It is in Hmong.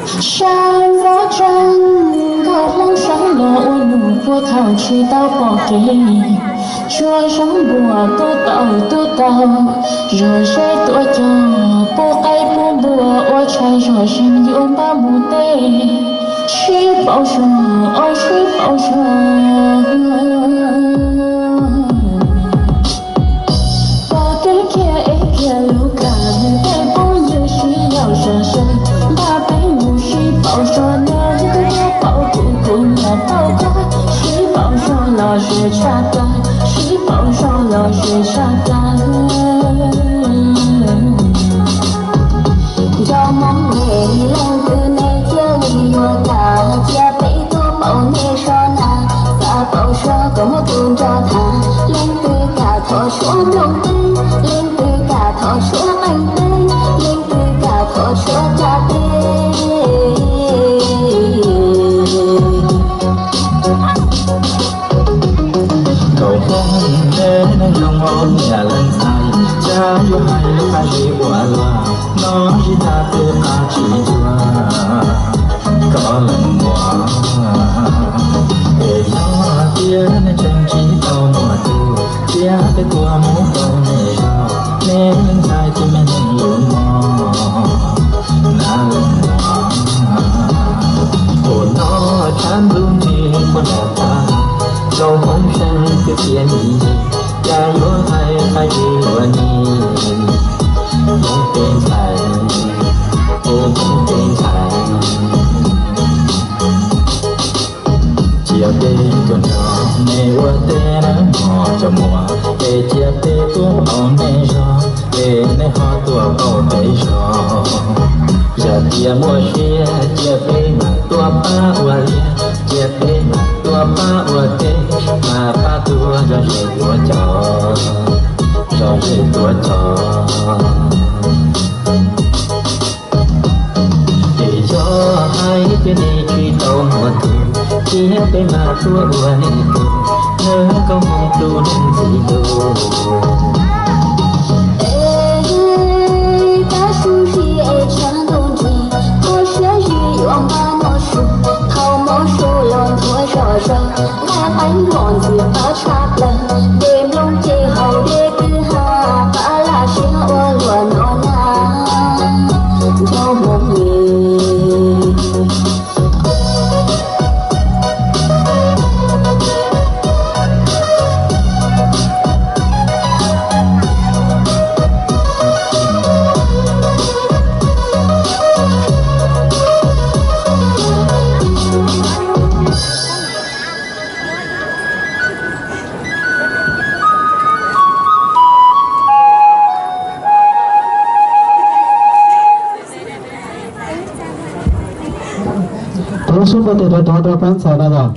Sab ntxov tsees nkauj hmoob sab los ua nus puag thaum tsis tau pom kev. Tsuas zoo npuas tub tau tub tau, zog zeb tuaj cog pub qaib pub npua ua tshais zog zeeg yuav npab mus teb. Sib paum zog, o sib paum zog. Pom kev kiag es kiag lub kam nws tej phooj ywg sib yaum zog zeeg npaj peb mus sib paum zog na. Paum kuv kuv niam paum koj, sib paum zog los ze tshaj plaws, sib paum zog los ze tshaj plaws. Cov Hmoob nej leej twg nej thiaj li yuav kam cia peb tuaj paum nej zog na. Xav paum zog kom muaj tus nco tham, leej twg kam thov suav nplooj teb, leej twg kam thov suav qeej teb, leej twg kam thov suav tsa teb. Nkauj Hmoob nej neeg zoo ua niam leej ntxhais, cas yuav hais lub qab zib ua luaj, no zib tag twb qab tsis ncua. Koj leej muam, es yog tias nej tseem tsis tau muaj tus, cia peb tuaj mus paum nej zog, nej leej ntxhais tus me neeg lus mos. Na leej muam, ua no tshav ntuj nrig puag nram tav, Nkauj Hmoob seej twb tias nim, cas yuav hais qab zib ua nim. Hmoob tej ntxhais, ua Hmoob tej ntxhais, cia peb tuaj nrog nej ua teb na mog cov muam, es cia peb tuaj paum nej zog, es nej ho tuaj paum peb zog. Yog tias muaj siab cia peb mam tuaj pab ua liaj, cia peb mam tuaj pab ua teb, mas pab tuaj zog ze tuaj cog, zog ze tuaj cog. Es yog hais tias nej tsis tau muaj tus, cia peb mam tuaj ua nej tus, nws Nkauj Hmoob tus neeg ntxim hlub. Es tab su si es tshav ntuj nrig, kho siab zis yuav npaj noj su, thaum noj su los nthuav zom zaws, nqaij qaib nplooj ntxim qab tshaj plaws, dej nplooj ces haus dej twb haj, qab laj siab ua luaj no na, Nkauj Hmoob li. Thov sub npau taws rau rau rau pab ntxhais na yom.